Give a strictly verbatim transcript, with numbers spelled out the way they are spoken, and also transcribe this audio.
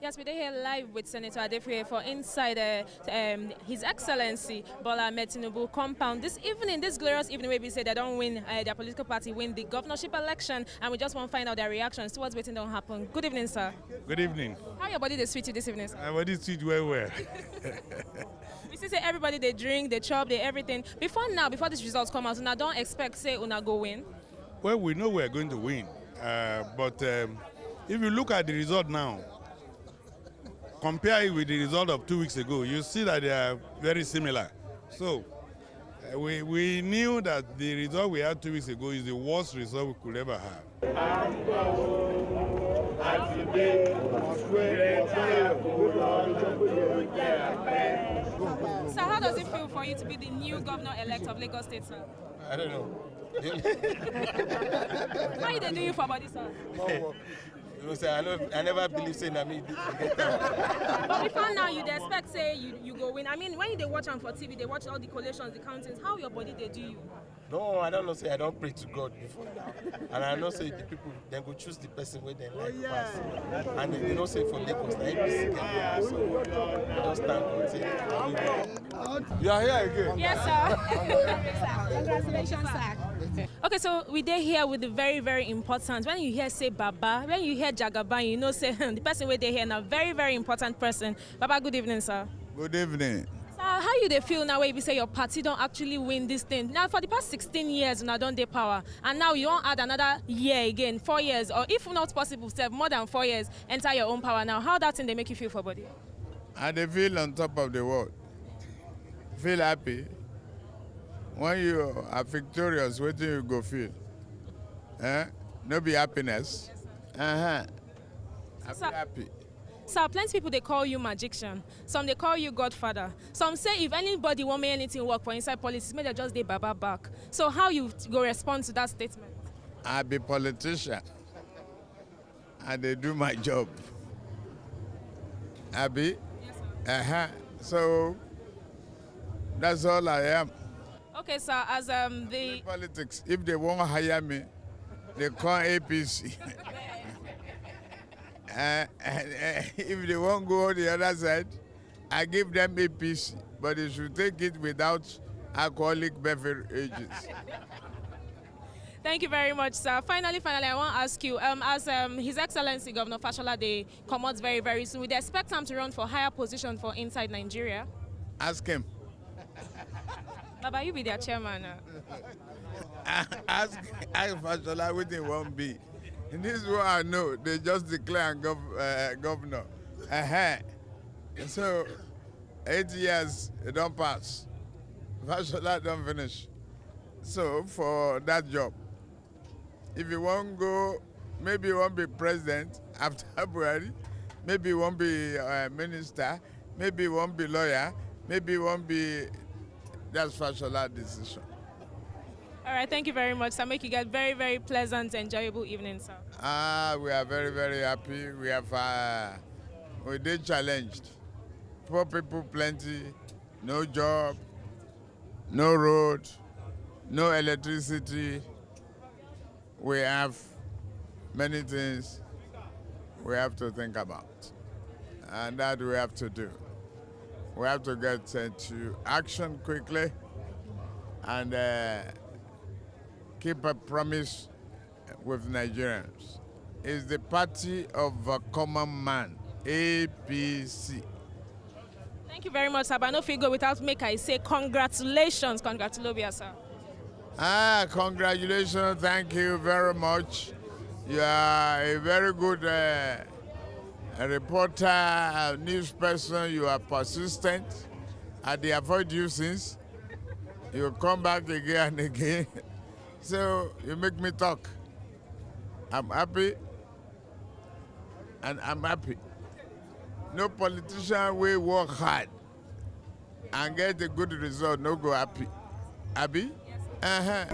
Yes, we dey here live with Senator Adefuye for inside uh, um, His Excellency Bola Ahmed Tinubu compound this evening, this glorious evening where we say they don't win, uh, their political party win the governorship election, and we just want to find out their reactions towards wetin don happen. Good evening, sir. Good evening. How your body dey sweet you this evening, sir? My body sweet well well. We see say everybody dey drink, dey chop, dey everything. Before now, before this result come out, una don expect say una go win? Well, we know we are going to win. Uh, but um, if you look at the result now, compare it with the result of two weeks ago, you see that they are very similar. So uh, we, we knew that the result we had two weeks ago is the worst result we could ever have. So how does it feel for you to be the new governor-elect of Lagos State, sir? I don't know. How you dey do you for body, sir? You know, say, I, know, I never believe say na me do. But before now, you dey expect say you, you go win. I mean, when you dey watch am for T V, dey watch all the collations, the countings. How your body dey do you? No, I don't know say I don't pray to God before now. And I know say the people, dem go choose the person wey dem like pass. And you know say for Lagos, na A P C get there. So I just thank God say I win. You are here again. Yes, sir. Congratulations, sir. Okay, so we dey here with the very, very important. When you hear say Baba, when you hear Jagaban, you know say the person wey dey here na very, very important person. Baba, good evening, sir. Good evening. Sir, how you dey feel now wey you be say your party don actually win this thing? Now, for the past sixteen years, una don dey power, and now you wan add another year again, four years, or if not possible, sef, more than four years, enter your own power now. How that thing dey make you feel for body? I dey feel on top of the world. Feel happy. When you are victorious, wetin you go feel? Eh? No be happiness. Uh-huh. I feel Sir- happy. Sir, plenty people dey call you magician. Some dey call you godfather. Some say if anybody wan make anything work for inside politics, make dem just dey Baba back. So how you go respond to that statement? I be politician. I dey do my job. Abi? Uh-huh. So that's all I am. Okay, sir, as um, the Politics. If they won't hire me, they call A P C. Uh, if they won't go the other side, I give them A P C, but they should take it without alcoholic beverages. Thank you very much, sir. Finally, finally, I wan ask you, um, as um, His Excellency Governor Fashola dey comot very, very soon, we dey expect am to run for higher position for inside Nigeria. Ask him. Baba, you be their chairman now. Ask ask Fashola wetin he wan be. This is what I know. They just declare am gov, uh, governor. Uh-huh. So eight years e don pass. Fashola don finish. So for that job, if you wan go, maybe you wan be president after Buhari, maybe you wan be uh, minister, maybe you wan be lawyer, maybe you wan be, that's Fashola decision. All right, thank you very much, sir. Make you get very, very pleasant, enjoyable evening, sir. Ah, we are very, very happy. We have, uh, we dey challenged. Poor people plenty, no job, no road, no electricity. We have many things we have to think about, and that we have to do. We have to get uh, to action quickly and uh, keep a promise with Nigerians. It's the party of a common man, A P C. Thank you very much, sir. But I no fit go without make I say congratulations, congratulations, sir. Ah, congratulations. Thank you very much. You are a very good uh, a reporter, a news person. You are persistent. I dey avoid you since. You come back again and again. So you make me talk. I'm happy and I'm happy. No politician wey work hard and get a good result no go happy. Abi? Uh-huh.